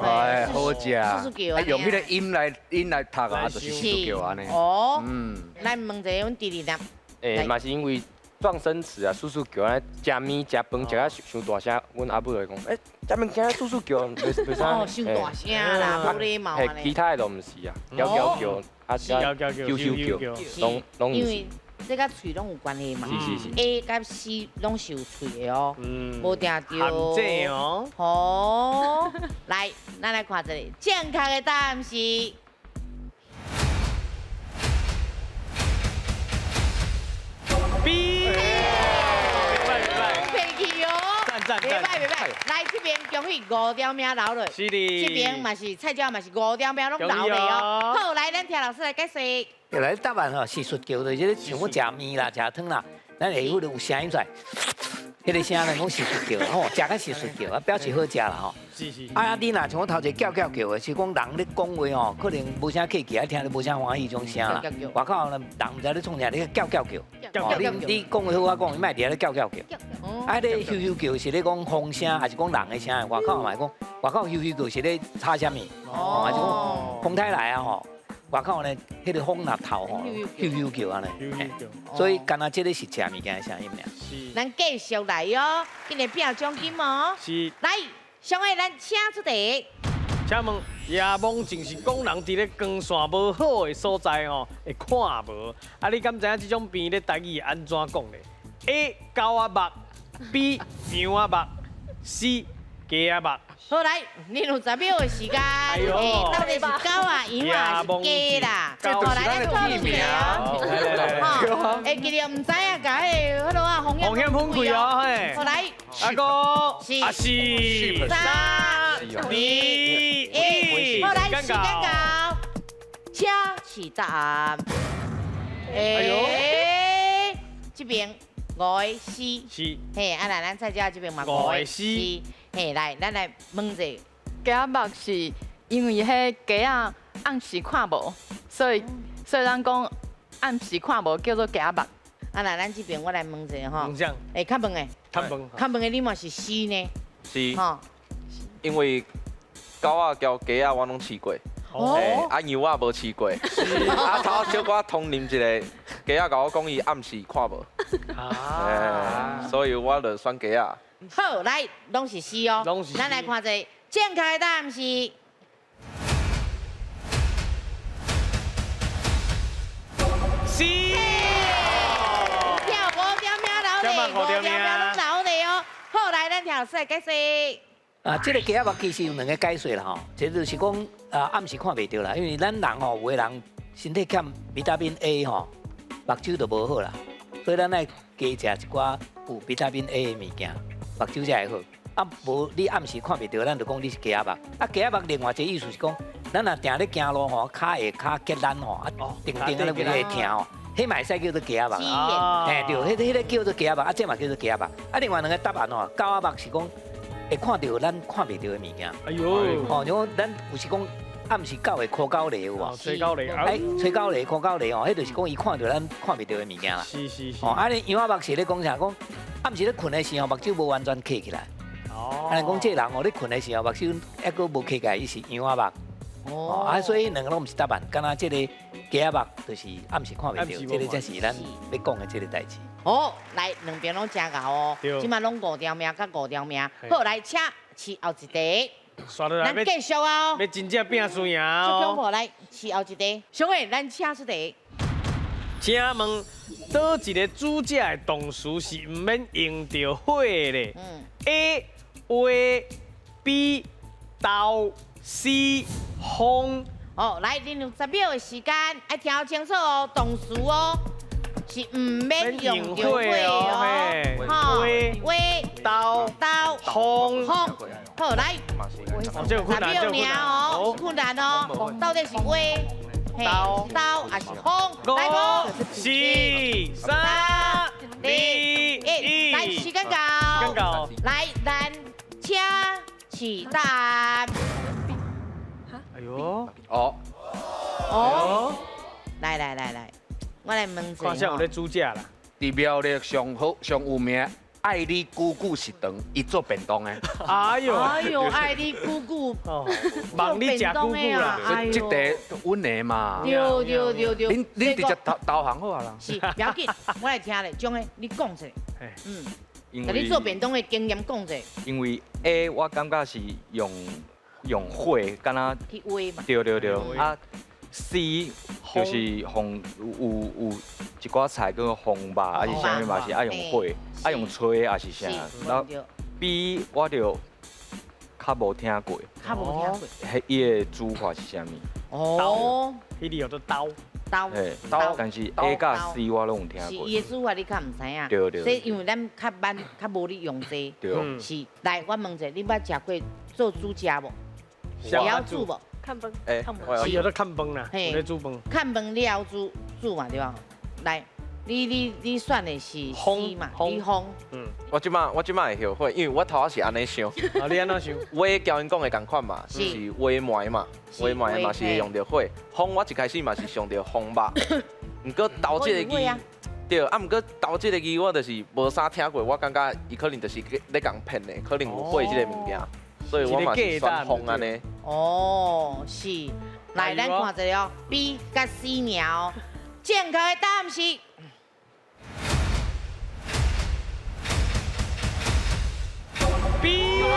哎，好食。啊，用彼個音來讀啊，就是窸窣叫按呢。哦。嗯。咱問一下，阮弟弟啦。欸，嘛是因為。撞聲詞啊，窣窣叫啊，食麵食飯食啊傷大聲，阮阿母就會講，欸，食物件窣窣叫，袂使。哦，傷大聲啦，無禮貌嘿，其他的都毋是啊，叫叫叫，啊，叫叫叫，攏攏因為這佮喙攏有關係嘛。是是是。A 佮 C 攏是有喙的哦，無定著。陷阱哦。哦，來，咱來看一下，正確的答案是。B，客氣哦，袂歹袂歹。來這邊恭喜5條命留落，是的。這邊嘛是菜鳥嘛是5條命攏留落哦。好，來咱聽老師來解釋。來答案吼，窸窣叫就是像我食麵啦、食湯啦，咱會有聲音出來，彼個聲咧講窸窣叫，吼，食甲窸窣叫，啊表示好食啦吼。是是。啊，你若像我頭一個叫叫叫的，是講人咧講話吼，可能無啥客氣，啊聽著無啥歡喜種聲啦。外口人毋知咧創啥，你叫叫叫。你講話好啊講，你莫佇遐咧叫叫叫。啊，咧咻咻叫是咧講風聲，還是講人的聲？外口嘛講，外口咻咻叫是咧吵啥物？哦，還是講風太來啊吼？外口呢，彼個風若透吼，咻咻叫按呢。所以，敢若這個是食物件的聲音爾。是。咱繼續來哦，今日拼獎金哦。是。來，上個咱請出題。請問夜夢淨是講人佇咧光線無好的所在吼，會看無？啊，你敢知影這種病咧台語按怎講咧？A 狗仔目，B 羊仔目，C 雞仔目。好來，你有10秒的時間，到底是狗啊、羊啊，還是雞啦？好，來，咱討論一下哦。會記得毋知啊，共彼个彼落啊，風險分開哦，嘿。好來，阿哥，阿四、3、2、1，好來，時間到，請示答案。哎，這邊5個 C，是，嘿，啊來，咱菜鳥這邊嘛5個 C。嘿，來，咱來問一下，雞仔目是因為彼雞仔暗時看無，所以咱講暗時看無叫做雞仔目。啊，來，咱這邊我來問一下吼。欸，較問的。較問。較問的你嘛是 C 呢？是。吼。因為狗仔交雞仔我攏飼過，啊羊仔無飼過。啊，頭小可通啉一下，雞仔共我講伊暗時看無。啊。所以我就選雞仔。好，來，攏是 C 哦。咱來看一下，正確的答案是 C。跳5條命留咧，5條命攏留咧哦。好，來，咱咱聽老師來解釋。啊，這個雞仔目其實有兩個解說啦吼，一個就是講啊，暗時看袂著啦，因為咱人吼，有的人身體欠維他命 A 吼，目睭就無好啦，所以咱愛加食一寡有維他命 A 的物件，目睭才會好。啊，無你暗時看袂著，咱就講你是雞仔目。啊，雞仔目另外一個意思是講，咱若定咧行路吼，跤會較結力吼，啊，定定咧有會疼吼，彼嘛會使叫做雞仔目。嘿，對，彼個叫做雞仔目，啊，這嘛叫做雞仔目。啊，另外兩個答案吼，狗仔目是講會看著咱看袂著的物件。哎喲，哦，像咱有時講暗時狗會箍狗螺有無？吹狗螺，哎，吹狗螺、箍狗螺吼，彼就是講伊看著咱看袂著的物件啦。是是是。哦，啊，你羊仔目是咧講啥？講暗時咧睏的時候，目睭無完全瞌起來。哦。啊，講這個人哦，咧睏的時候目睭猶閣無瞌起來，伊是羊仔目。哦。啊，所以兩個攏毋是答案，敢若這個雞仔目就是暗時看袂著，這個才是咱欲講的這個代誌。好，來兩邊攏真𠢕哦，這馬攏五條命佮五條命。好，來請試後一題。咱繼續啊！欲真正拼輸贏哦。足恐怖，來試後一題。小偉，咱請出題。請問，佗一个煮食的動詞是毋免用著火的？A 畫，B 豆，C 風。哦，來，恁有10秒的時間，愛聽好清楚哦，動詞哦，是毋免用著火哦。吼，畫、豆、豆、風、風。好，來，10秒爾哦，困難哦，到底是畫、豆還是風？來，五、四、三、二、一，來，時間到。時間到。來，咱請起答案。哎喲，哦，哦，來來來來，我來問一下。看啥有咧煮食啦？佇苗栗上好上有名，愛你久久食堂，伊做便當的。哎喲，哎喲，愛你久久，望你食久久啦。所以這題阮的嘛。對對對對。恁直接投投降好啊啦。是，不要緊，我來聽咧，將的你講者。嗯。共你做便當的經驗講者。因為 A 我感覺是用火，敢若去畫嘛。對對對，啊 C 就是予有一寡菜叫做風肉，還是啥物嘛是愛用火，愛用炊還是啥。然後 B 我就較無聽過。較無聽過。彼伊的煮法是啥物？哦。彼個叫做刀。刀。刀。但是 A 佮 C 我攏有聽過。是伊的煮法你較毋知影。對對。所以因為咱較慢，較無咧用這個。對。是，來我問者，你捌食過做煮食無？會曉煮無？看飯。欸，是有咧崁飯啦，有咧煮飯。崁飯你曉煮煮嘛對吧？來，你選的是 C 嘛？你風。嗯，我這馬會後悔，因為我頭仔是按呢想。啊，你按怎想？畫交𪜶講的仝款嘛，是畫糜嘛，畫糜嘛是會用著火。風我一開始嘛是想著風肉，毋過豆這個字，對，啊毋過豆這個字我就是無啥聽過，我感覺伊可能就是咧共騙的，可能有火這個物件。所以我嘛是選風按呢。哦，是，來，咱看一下哦，B 佮 C 爾哦，正確的答案是 B。恭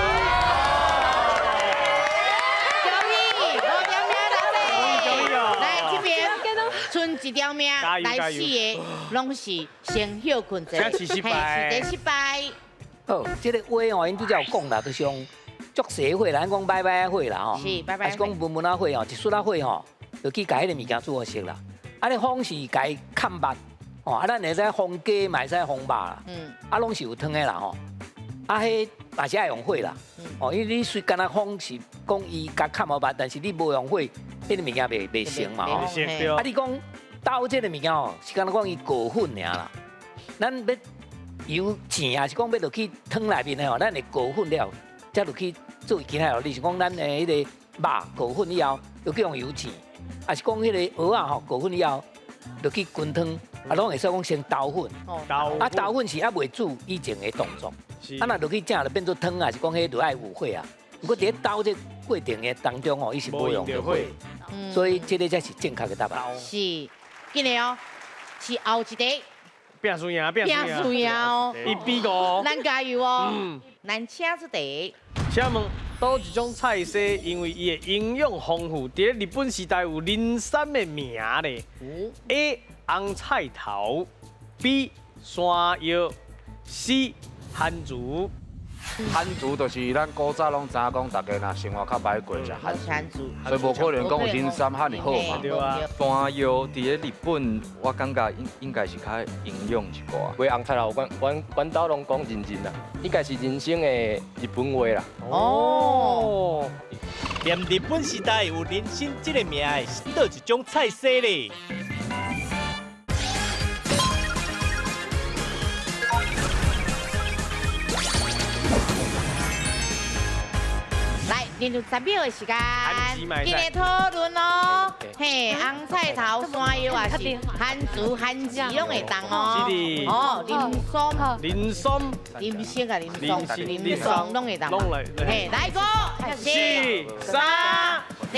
喜，五條命來，來這邊，賰一條命，來四个，攏是先歇睏者，這是失敗，這失敗。好，這個話哦，𪜶拄才有講啦，就是用足細火啦，咱講擺擺仔火啦吼，還是講溫溫仔火吼，一束仔火吼，就去共彼个物件煮好熟啦。啊，你風是共伊崁肉，吼，啊，咱會使風雞嘛會使風肉啦，啊，攏是有湯的啦吼。啊，彼嘛是愛用火啦，哦，因為你雖敢若風是講伊共崁好肉，但是你無用火，彼个物件袂成嘛吼。啊，你講豆這个物件吼，是敢若講伊裹粉爾啦，咱欲油煎，還是講欲落去湯內面的吼，咱會裹粉了，才落去做其他料理。是講咱的彼个肉裹粉以後，就去用油煎，還是講彼个蚵仔吼裹粉以後，落去滾湯，啊，攏會使講先兜粉。啊，兜粉是猶未煮以前的動作。啊，若落去正就變做湯，還是講彼就愛有火啊。毋過佇咧兜這過程的當中吼，伊是無用著火，所以這个才是正確的答案。是，緊的哦，是後一題。拼輸贏，拼輸贏哦！1比5。咱加油哦！咱請出題。請問，佗一種菜色，因為伊的營養豐富，佇咧日本時代有人參的名咧。A. 紅菜頭，B. 山藥，C. 番薯。番薯就是咱古早拢知影讲，大家若生活较歹过，食番薯，所以无可能讲有人参遐尔好嘛。对啊。山药伫咧日本，我感觉应该是较营养一寡。买红菜头，阮兜拢讲人参啦，应该是人参的日本话啦。哦。连日本时代有人参这个名的是佗一种菜色咧？来，进入10秒的时间，今日讨论哦，嘿，红菜头、山药也是番薯、番薯拢会当哦。哦，林松、林松、林生啊，林松、林松拢会当。嘿，来个，4、3、2、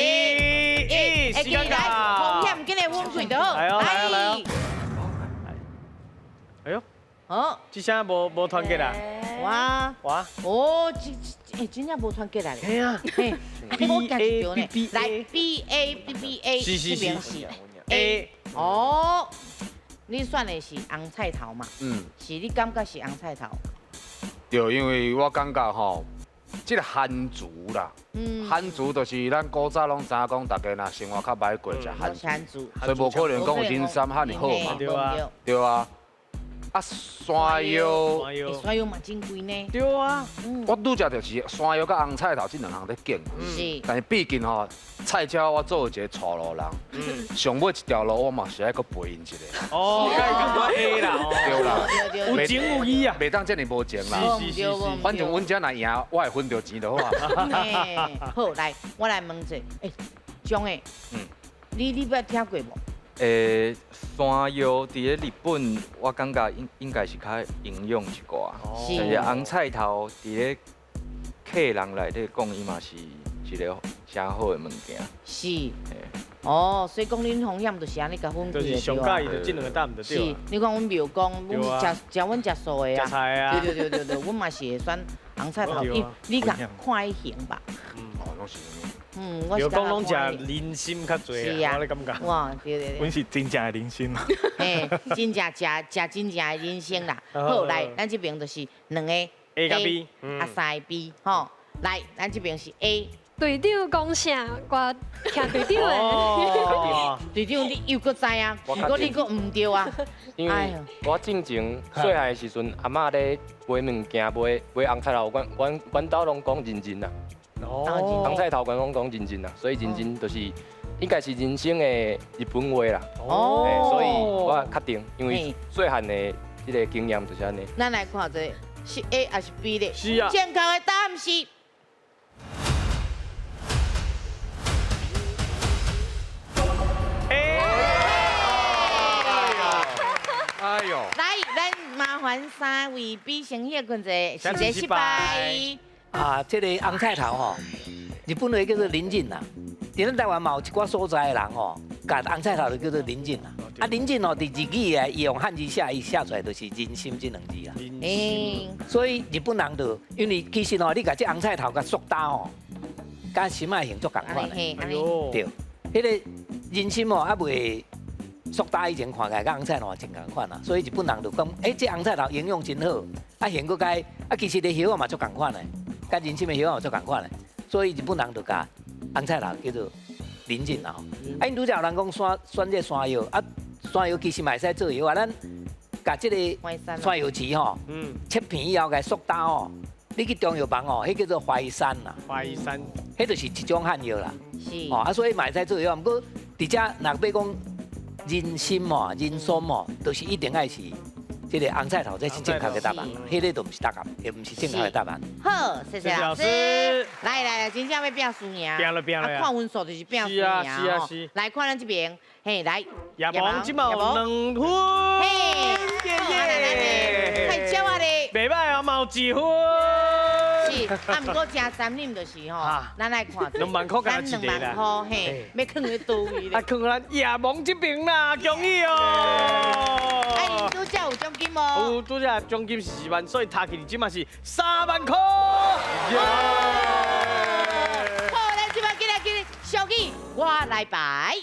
1，时间到。风险今日分开就好。来哦，来哦，来哦。哎呦，好，这声无团结啦。哇哇，哦，这欸，真正无团结来咧。嘿啊，嘿，我惊一条呢。来，B A B B A，是这边是 A。哦，你选的是红菜头嘛？嗯。是你感觉是红菜头？对，因为我感觉吼，这个番薯啦，番薯就是咱古早拢知影讲，大家若生活较歹过，食番薯，所以无可能讲有人参遐尔好嘛。对啊，对啊。啊，山药，山药嘛真贵呢。对啊，我拄则就是山药佮红菜头这两项咧拣。是。但是毕竟吼，菜鸟我做一个带路人，上尾一条路我嘛是爱阁陪𪜶一下。哦，该感觉 A 啦，对啦，有情有义啊，袂当这尔无情啦。是。反正阮遮若赢，我会分著钱就好啊。好，来，我来问者，欸，张的，你捌听过无？山药伫咧日本，我感觉应该是较营养一寡。但是红菜头伫咧客人内底讲，伊嘛是一个诚好的物件。是。哦，所以讲恁风险就是按呢共分开的。就是上佮意就这两个答案就对。是，你看阮庙公，阮食食阮食素的啊。食菜啊。对对对对对，阮嘛是会选红菜头，你看看伊型吧。哦，拢是。庙公拢食人参较济啊，我咧感觉。哇，对对对。阮是真正的人参嘛。嘿，真正食食真正的人参啦。好，来，咱这边就是两个 A 佮 B，啊三个 B，吼。来，咱这边是 A。队长讲啥，我听队长的。队长，你又阁知啊？如果你阁毋对啊？因为我进前细汉的时阵，阿嬷咧买物件，买红菜头，阮兜拢讲人参啦。哦，红菜头，阮拢讲人参啦，所以人参就是应该是人参的日本话啦。哦，所以我确定，因为细汉的这个经验就是按呢。咱来看这个是 A 还是 B 咧？是啊。正确的答案是。哎呦！来，咱麻烦三位比先歇困者，一个失败。啊，这个红菜头吼，日本话叫做人参啦。伫咱台湾嘛有一寡所在的人吼，共红菜头就叫做人参啦。啊，人参哦，伫日语啊，伊用汉字写，伊写出来就是人参这两字啦。人所以日本人就因为其实吼，你共这红菜头共缩焦吼，佮参仔形足仝款的。对，彼个人参哦，犹未缩焦以前看起来佮红菜头真仝款啊。所以日本人就讲，欸，这红菜头营养真好，啊形阁佮啊，其实个叶仔嘛足仝款的。佮人参的叶仔足仝款的，所以日本人就共红菜头叫做人参啦吼。啊，𪜶拄才有人讲选这山药，啊，山药其实嘛会使做药啊。咱共这个山药籽吼，切片以后共缩焦吼，你去中药房吼，彼叫做淮山啦。淮山，彼就是一种汉药啦。是。哦，啊，所以嘛会使做药，毋过伫遮若欲讲人参吼、人参吼，就是一定爱是。这个红菜头，这是正确的答案，彼个就毋是答案，也毋是正确的答案。好，谢谢老师。来来来，真正欲拼输赢。拼了拼了。啊，看分数就是拼输赢。是啊是啊是。来看咱这边，嘿，来。叶王这马有2分。嘿，来来来，太少啊咧。袂歹啊，嘛有1分。是，啊，毋过真残忍就是吼，咱来看。2万箍咱2万箍，嘿，欲囥咧佗位咧？啊，囥咱叶王这边啦，恭喜哦！哎，𪜶拄才有奖金无？有，拄才奖金是4万，所以加起来这马是3万箍。好，咱这马进来进小记，我来排。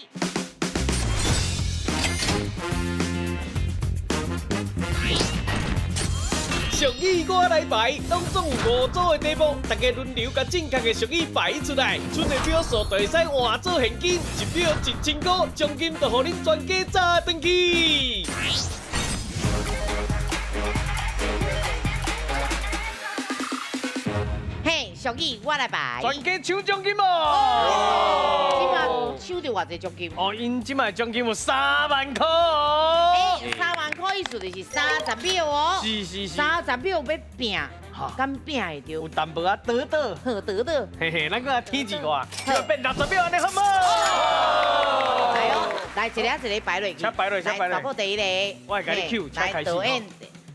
是俗语我来排，当中有五组的题目，大家轮流共正确的俗语排出来，出的秒数就会使换做现金，一秒1000块，奖金就予恁全家炸转去。嘿，俗语我来排，全家抢奖金哦！这摆抢著偌济奖金？哦，𪜶这摆奖金有3万块哦！欸，3万块意思就是30秒哦。是是是。30秒欲拼，敢拼会著？有淡薄仔倒倒。好倒倒。嘿嘿，咱阁来天一个，就变60秒，按呢好无？来哦，来一个一个排落去。请排落，请排落。来，大宝第一个。我会共你 Q，请开始。来导演，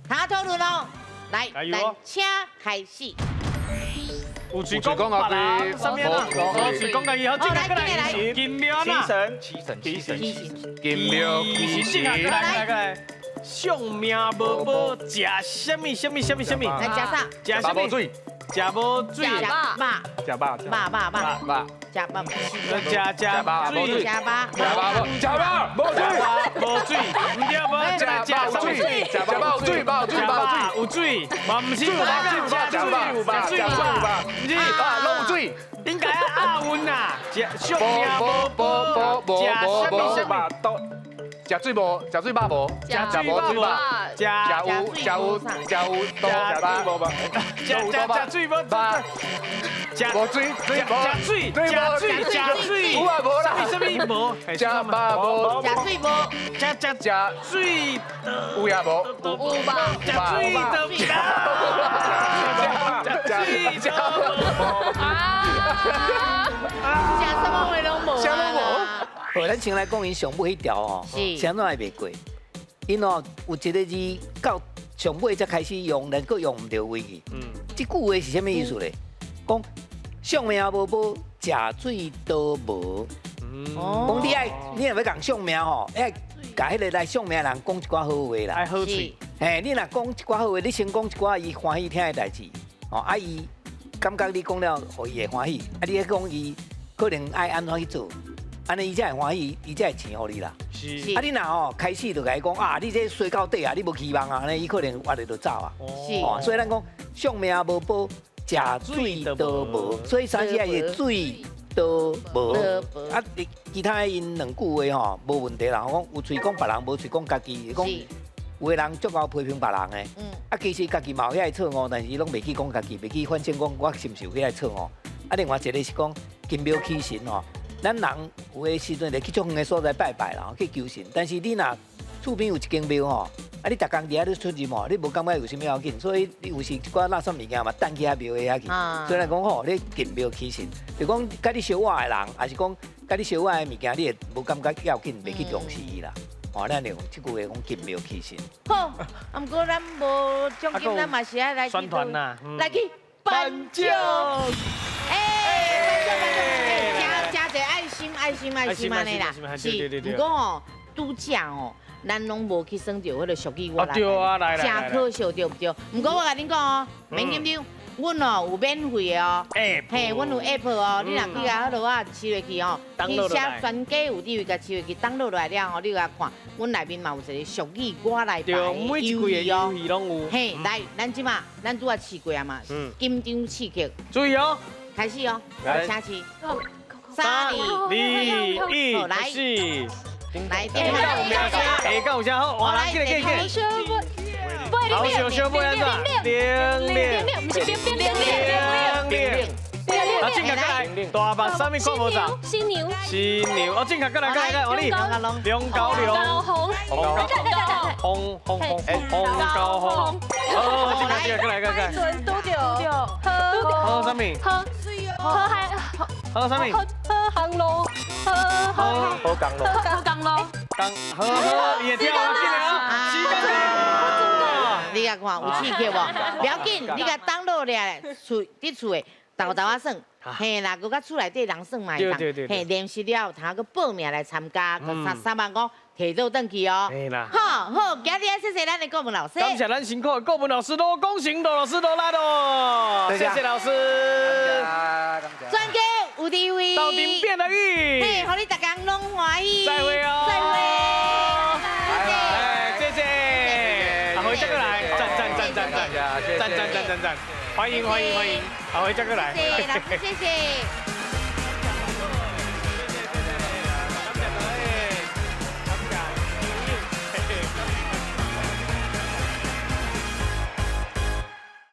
他讨论哦。来，来，请开始。有喙讲别人，啥物啊？有喙讲家己好，这个来，金庙啊，七神，七神，七神，金庙七神，来来来，相命无报，食啥物啥物啥物啥物？来食啥？食啥物？水。食无水。食肉。食肉。肉肉肉。肉。食肉。食食水。食肉。食肉。食肉无水。无水。毋对无。食水。食肉有水，肉有水，肉有水。嘛毋是。食水有吧？食水有吧？毋是。啊，拢有水。应该押韵啦。食相命无报，食啥物啥物？食水无？食水饱无？食无水饱？食有食有食有多饱？食食食水无？食无水？食水？食水？食水？有啊无啦？啥物无？食饱无？食水无？食食食水有也无？有吧？食水都食水都无啊！食什么话拢无？啥拢无？好，咱先来讲𪜶上尾彼条吼，是按怎会袂过？𪜶吼有一个字到上尾才开始用，但阁用毋著位去。这句话是啥物意思咧？讲相命无报，食水都无。讲你爱，你若欲共相命吼，爱共彼个来相命的人讲一寡好话啦。爱好喙。嘿，你若讲一寡好话，你先讲一寡伊欢喜听的代志，吼啊伊感觉你讲了，予伊会欢喜。啊，你讲伊可能爱按怎去做？按呢伊才会欢喜，伊才会钱予你啦。是。啊，你若吼开始就共伊讲啊，你这衰到底啊，你无希望啊，按呢伊可能活咧就走啊。是。哦，所以咱讲相命无报，食水都无，所以三字仔是水都无。啊，其他的𪜶两句话吼无问题啦。讲有喙讲别人，无喙讲家己。讲有的人足𠢕批评别人的。啊，其实家己嘛有遐个错误，但是伊拢袂去讲家己，袂去反省讲我是毋是有遐个错误。啊，另外一个是讲金庙起神吼。咱人有的时阵会去足远的所在拜拜啦，去求神。但是你若厝边有一间庙吼，啊，你逐工伫遐咧出入吼，你无感觉有啥物要紧，所以你有时一寡垃圾物件嘛，掷去遐庙的遐去。所以来讲吼，你进庙起神，就讲佮你相活的人，抑是讲佮你相活的物件，你会无感觉要紧，袂去重视伊啦。哦，咱用这句话讲进庙起神。好，啊，毋过咱无奖金，咱嘛是爱来宣传啦，来去颁奖。哎，颁奖颁奖，加加一个爱心爱心爱心按呢啦，是。毋过吼，拄则吼，咱拢无去算著彼个俗语我来，对啊，来来，真可惜对毋对？毋过我共恁讲哦，免紧张，阮哦有免费的哦，嘿，阮有 app 哦，你若去共彼落啊试落去哦，去写全家有你位共试落去，download 落来了吼，你共看，阮内面嘛有一个俗语我来排的每一季的游戏拢有。嘿，来，咱这马咱拄仔试过啊嘛，紧张刺激，注意哦，开始哦，来，请试。3、2、1，来，来，下讲有啥好？哇，来，进来，进来，进来。好，小小妹安怎？零零，不是零零零零零。啊，正确过来，大目啥物看无啥？犀牛。犀牛，哦，正确过来，过来，过来，王丽。龙高龙。红。红红红红高红。哦，正确，正确，过来，过来。拄著。喝啥物？喝喝海。喝啥物？喝航路。喝喝喝江路。喝江路。江喝喝，伊会跳啊，进来啊，时间到。你共看有刺激无？不要紧，你共 download 了，厝伫厝的沓沓仔耍，嘿啦，阁较厝内底人耍嘛会当，嘿，练习了后，通阁报名来参加，阁3万块提倒转去哦。好，好，今日谢谢咱的顾问老师。感谢咱辛苦的顾问老师罗功成罗老师罗来咯，谢谢老师。专家有智慧，斗阵变来语，嘿，予你逐工拢欢喜。再会哦。再会。哎，谢谢。阿辉再过来，赞赞赞赞赞。赞赞赞赞赞，欢迎欢迎欢迎，好，回再过来。谢谢老师，谢谢。